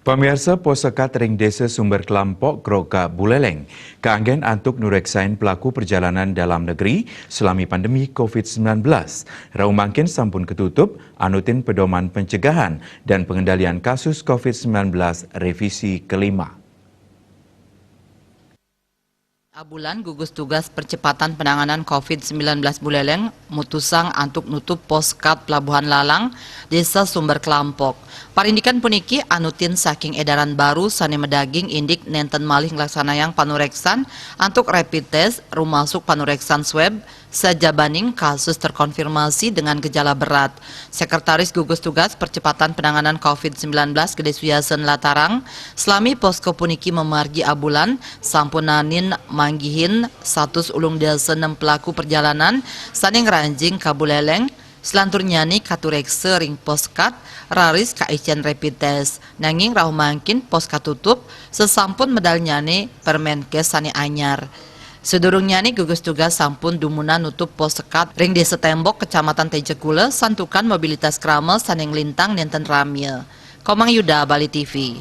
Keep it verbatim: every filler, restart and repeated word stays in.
Pamirsa, pos sekat ring Desa Sumber Kelampok, Kroka, Buleleng kaanggén antuk nureksain pelaku perjalanan dalam negeri selami pandemi covid sembilan belas. Rauh mangkin sampun ketutup, anutin pedoman pencegahan dan pengendalian kasus covid sembilan belas revisi kelima. Abulan, gugus tugas percepatan penanganan covid sembilan belas Buleleng mutusang antuk nutup pos sekat Pelabuhan Lalang, Desa Sumber Kelampok. Parindikan puniki anutin saking edaran baru sané madaging indik nénten malih nglaksanayang panureksan antuk rapid test, rumasuk panureksan swab, sajabaning kasus terkonfirmasi dengan gejala berat. Sekretaris Gugus Tugas Percepatan Penanganan covid sembilan belas Gede Suyasen latarang, selami posko puniki mamargi abulan, sampun naenin manggihin satus ulung dasa nem pelaku perjalanan sané ngranjing ka Buleleng, selanturnyané katureksa ring pos sekat, raris kaicén rapid test. Nanging rauh mangkin pos katutup, sasampun medalnyané Permenkes sané anyar. Sadurungnyané gugus tugas sampun dumunan nutup pos sekat ring Desa Tembok, Kecamatan Tejekula, santukan mobilitas krama sané nglintang nénten ramia. Komang Yuda, Bali T V.